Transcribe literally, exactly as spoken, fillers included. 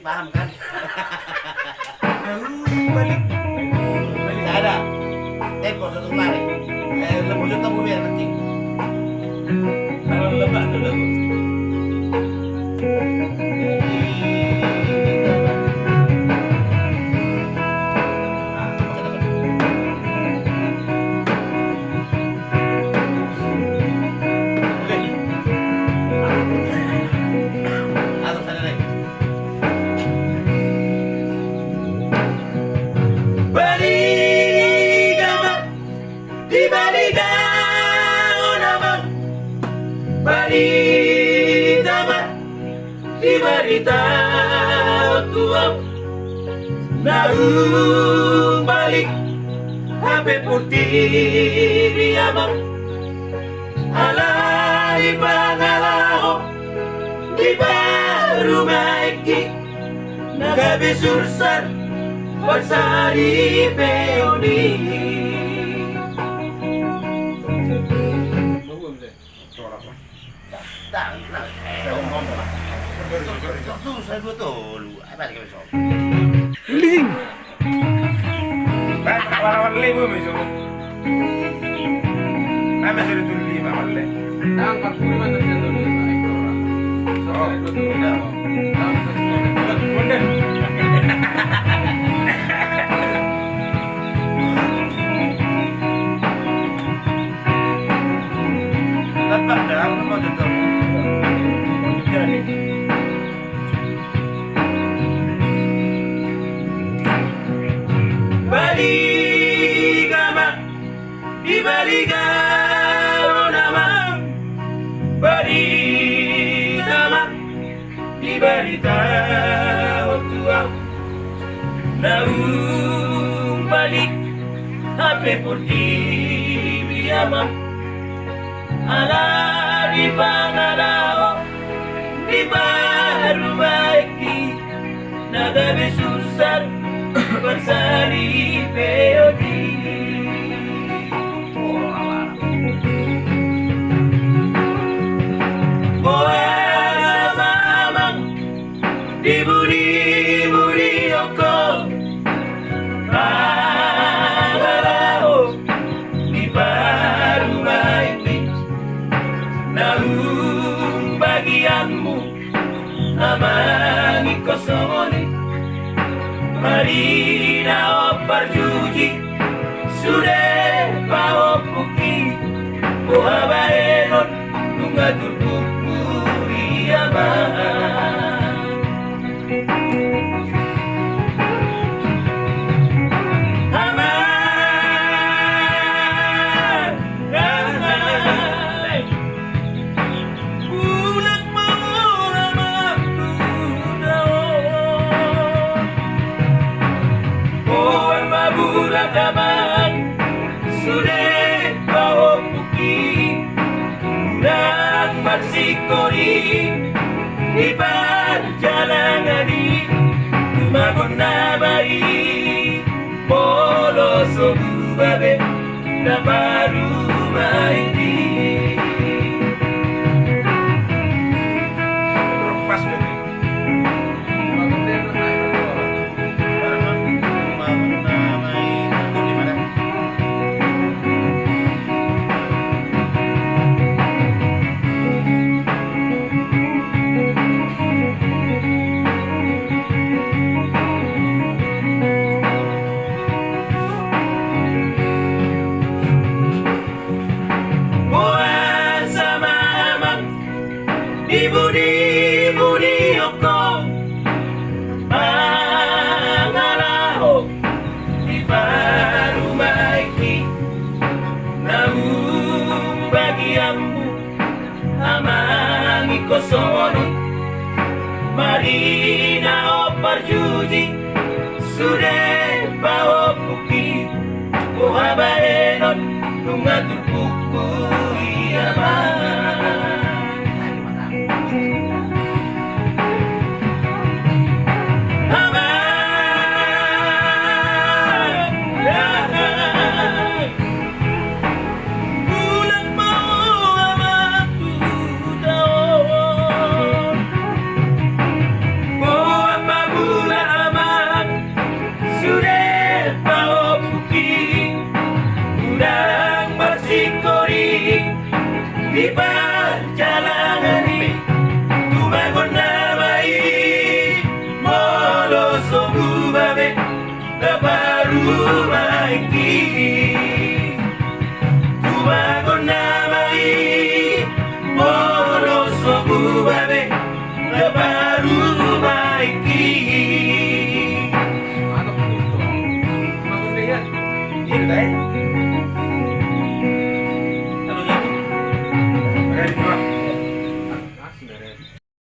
Paham kan? Balik. Sada. Tempo satu kemarin. Eh, lembut itu bumi yang penting. Kalau lemak tuh lembut. Baliga ma, di baliga on amang. Barita ma, di barita on tu ahu. Naung balik hape portibi amang. Alai pangalaho di parumaenki na gabe sursar parsaripeon i. Ling. Bah, awal-awal lima, Mas. Nama sudah tulis lima, awal le. Nang empat puluh lima, terus tulis lima, ekor. Oh, tidak. Bener. Tepat dah, aku mau tutup. Jadi. Baliga ma, di baliga on amang. Barita ma, di barita on tu ahu. Naung balik hape portibi amang. Alai pangalaho di parumaenki na gabe sursar parsaripeon i. Boasa ma amang dibudibudihon ho pangalaho di parumaenki? Naung bagianmu amang ingkon songon i. Marina ompar juji sude pahompuki. Boha bahenon nunga turpukmu i amang. Amang, amang. Mulak ma amang tu huta on. Boan ma mulak amang sude pahompuki. Unang marsingkori di parjalangan i. Tumagon nama i molo so buba be na parumaenki. Boasa ma amang dibudibudihon ho pangalaho di parumaenki? Naung bagianmu amang ingkon songon i. Marina ompar juji sude pahompuki. Boha bahenon nunga turpukmu i amang. Amang, amang. Mulak ma amang tu huta on.